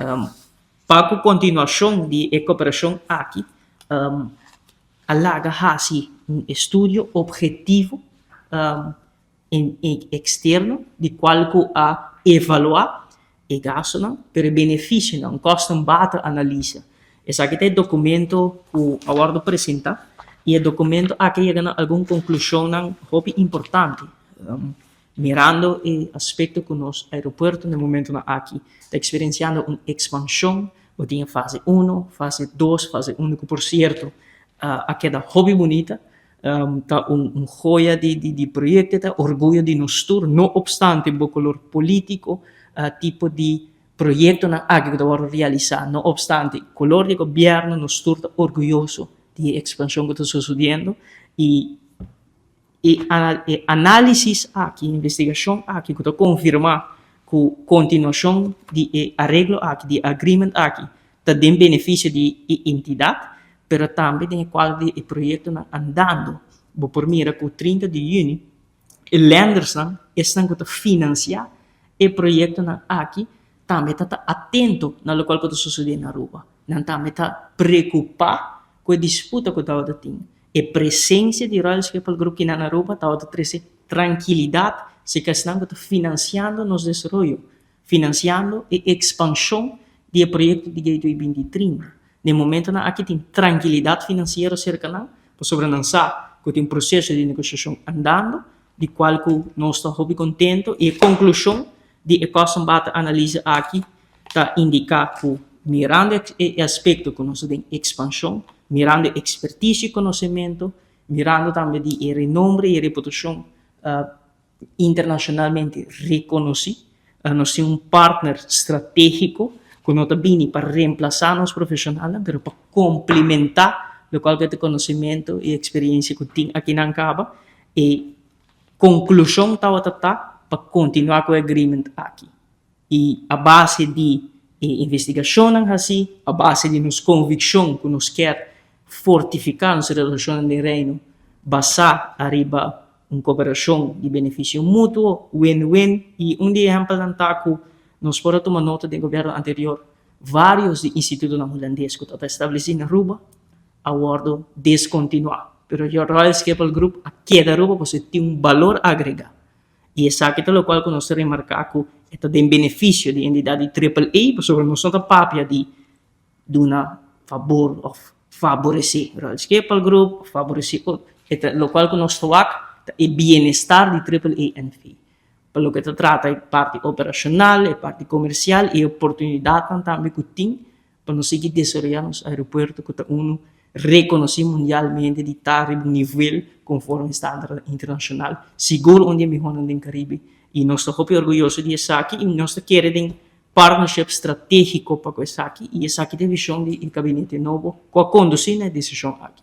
Pa ku kontinuashon di e koperashon aki, a laga hasi un estudio ophetivo eksterno di kual ku a evaluá e gastunan pero e benefisionan, un kosten-baten analise. Esaki ta e dokumento ku a wòrdu presentá i e dokumento aki a yega na algun konklushonnan hopi importante. Mirando e aspekto ku nos aeropuerto na e momentonan aki ta eksperensiando un ekspanshon, bo tin e fase uno, fase dos, fase uno ku por sierto a keda hopi bunita, ta un joya di proyekto, ta orguyo di nos tur, no opstante bo kolor polítiko, tipo di proyektonan aki ku ta wòrdu realisá, no opstante kolor di gobièrnu, nos tur ta orguyoso di e ekspanshon ku ta sosodiendo i E análisis aki, e investigashon aki ku ta konfirmá ku kontinuashon di e areglo aki, di e agreement aki, ta den benefisio di e entidat, pero tambe den e kuadro di e proyektonan andando. Bo por mira ku 30 di yüni e lendersnan, esnan ku ta finansiá e proyektonan aki, tambe ta ta atento na lokual ku ta sosodé na Aruba. Nan tambe ta preokupá ku e disputa ku tabata tin. E presencia di Royal Schiphol Group kinan na Aruba tabata trece trankilidad cerca esnan cu ta financiando nos desaroyo, financiando e expansion di e proyecto di Gateway 2030. Den momentonan aki tin trankilidad financiero cerca nan, pasobra nan sa cu tin un proceso di negociacion andando, di cual cu nos ta hopi contento y e conclusion di e kostenbate analyse aki ta indica cu mirando e aspecto cu nos ta den expansion, mirando e experticio y conocemento, mirando tambe di e renombre y e reputacion internacionalmente reconoci, nos tin un partner strategico cu no ta bini pa reemplaza nos profesionalnan pero pa complementa locual cu ta e conocemento y experiencia cu tin akinan caba. E conclusion tabata ta pa continua cu e agreement aki. I a base di e investigashonnan hasí, a base di nos konvikshon ku nos kier fortifiká nos relashonnan den Reino basá ariba un koperashon di benefisio mutuo, win-win, i un di e ehèmpelnan ta ku nos por a tuma nota den gobièrnu anterior vários di institutonan hulandes ku tabata establesí na Aruba a wòrdu deskontinuá, pero Royal Schiphol Group a keda Aruba pasobra e tin un balor agregá. I esaki ta lokual ku nos ta remarká ku e ta den benefisio di entidat di Triple A pasobra nos no ta papia di duna fabor òf faboresé Royal Schiphol Group òf faboresé otro. E ta lokual ku nos ta wak ta e bienestar di Triple A NV. Pa loke ta trata e parti operashonal, e parti komersial i e oportunidatnan tambe ku tin Pa nos sigui desaroyá nos aeropuerto ku ta unu rekonosí mundialmente di ta riba un nivel konforme standarnan internashonal, sigur un di e mihónan den Karibe. I nos ta hopi orguyoso di esaki i nos ta kere den partnership stratégiko pa ku esaki i esaki ta e vishon di e kabinete nobo ku a kondusí na e desishon aki.